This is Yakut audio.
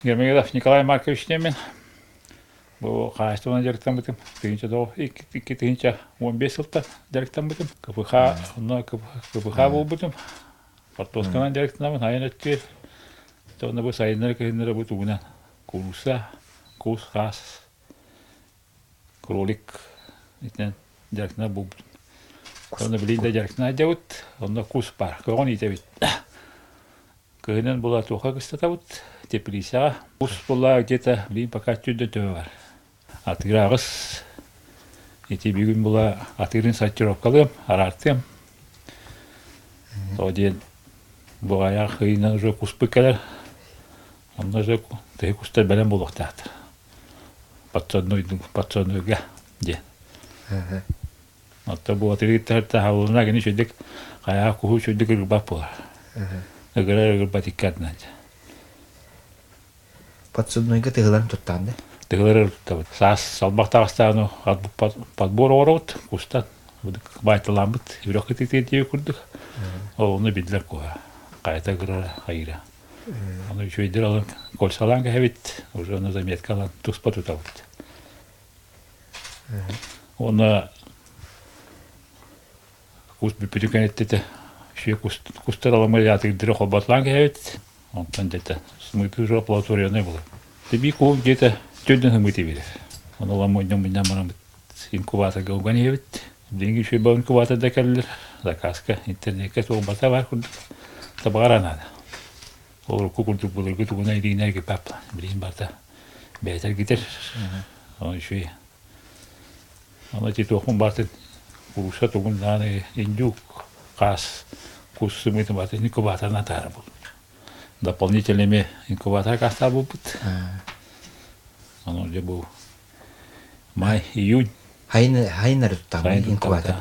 Гермогенов Николай Маркович диэммин. Бу хаһаайыстыбанан дьарыктаммытым. Тыһыынча тоҕус 2015 сылтан дьарыктаммытым. КПХ онно КПХ буолбутум. Хортуосканан дьарыктанабын, айан өттүгэр. Онно бу сайыннары кыһыннары бу тугунан куруса, кус, хаас, кролик итинэн дьарыктанар буолбутум. Онно билигин да дьарыктана сылдьабыт. Онно кус баар. Көҕөн иитэбит. Кыһынын була туохха кыстатабыт, теплицаҕа. Кус була где-то билигин пока түрдэ төбө бар. Атыыр аҕыс. Ити бүгүн була атыырын сортировкалыам, араартыам. Тоҕо диэн буҕайаах ыйынан уже куспут кэлэр. Онно уже тыһы кустар бэлэм буолуохтаахтар. Подсаднойга диэн. Оттон бу атырыыттар таһалларына кини үчүгдүк хайаа куһу үчүгдүк ырбат буолар. Ыгырар ырбат икки ардынан. Подсуднойга тыһыларын туттаан да? Тыһылары туттабыт. Саас салбах таҕыстааны подбор оҥоробут, кустан баайталааммыт үрэх кытыытыгар диэки курдук. Ол ону биллэр куһа. Хайата ыгырара хайыра. Ону үчүгэйдэр алан кольцалаан кэһэбит, уже ону заметка алан туспа тутабыт. Уонна кус бүппүтүн кэнниттэн үчүгэй кустар аламай атыырдары холботлаан кэһэбит. Онтон дьэтэ сымыыты уже лабораторияны булар. Биир куһум дьиэтэ төрдүн сымыыты биэрэр. Ону ылан мунньан-мунньан бараммыт инкубаторга уган иһэбит. Билиҥҥи үчүгэй инкубатор да кэллэр. Заказка интернеккэ туолбата баар курдук. Табаҕар наада. Ол урукку курдук былыргы тугунан илиинэн эргиппэт. Билигин барыта бэйэтэ эргитэр. Ону үчүгэй. Аны ити туохпун барытын курууса тугун даҕаны индюк, хаас, кус сымыытын барытын инкубаторынан таһаарар буолбут. Дополнительно эмиэ инкубатор кастаах буолбут. Ону дьэ бу май, июнь. Хайын хайыннары туттаҕын инкубатор?